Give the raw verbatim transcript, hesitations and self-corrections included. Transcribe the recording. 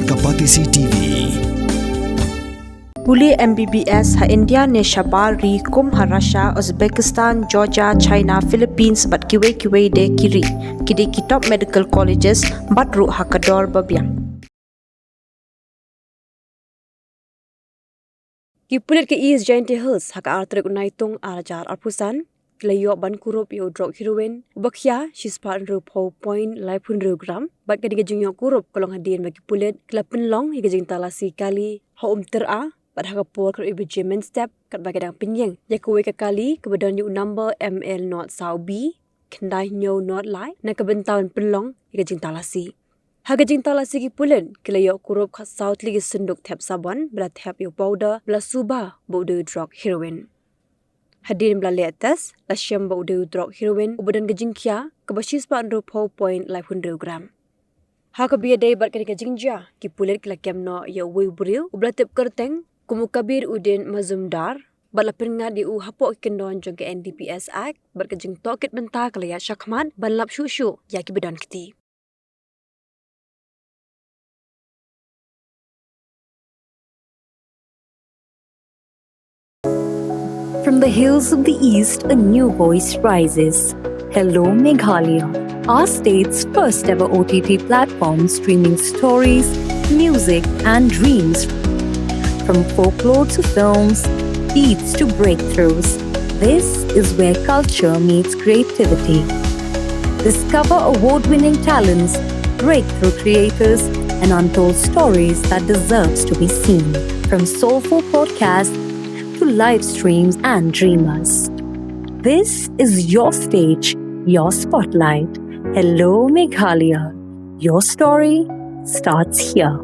Ka Batesi T V. Pule M B B S ha India ne shabar ri kum ha Russia, Uzbekistan, Georgia, China, Philippines bad kiwei kiwei de ki ri. Ki dei ki top medical colleges bad ruh ha ka dor ba biang. Ki pulit ka East Jaintia Hills ha ka ar tarik u Naitung ar hajar arphew san ki la ïoh ban kurup ïa u drok heroin uba khia shispah hynriewphew point laiphew hynriew gram, bad kane ka jingïoh kurup ka long hadien ba ki pulit ki la pynlong ïa ka jingtalasi kali ha Umtyra bad ha ka por khatar baje mynstep katba ki dang pynïeng ïa kawei ka kali kaba don ïa u number M L not saw B khyndai hynñiew not lai na ka bynta ban pynlong ïa ka jingtalasi. Ha ka jingtalasi ki pulit ki la ïoh kurup khatsaw tylli ki synduk thep sabon ba la thep ïa u powder ba la suba ba u dei u drok heroin. Hadien ba la leh test la shem ba u dei u drok heroin uba don ka jingkhia kaba shispah hynriewphew point laiphew hynriew gram. Ha kaba ïadei bad kane ka jingjia ki pulit ki la kem noh ïa uwei u briew uba la tip kyrteng kum u Kabir Uddin Mazumdar bad la pynngat ïa u hapoh ki kyndon jong ka N D P S Act bad ka jingtohkit bynta ka la ïaid shakhmat ban lap shuh shuh ïa kiba don kti. From the hills of the East, a new voice rises. Hello Meghalaya, our state's first ever O T T platform streaming stories, music, and dreams. From folklore to films, beats to breakthroughs, this is where culture meets creativity. Discover award winning talents, breakthrough creators, and untold stories that deserves to be seen. From soulful podcasts to live streams and dreamers. This is your stage, your spotlight. Hello Meghalaya. Your story starts here.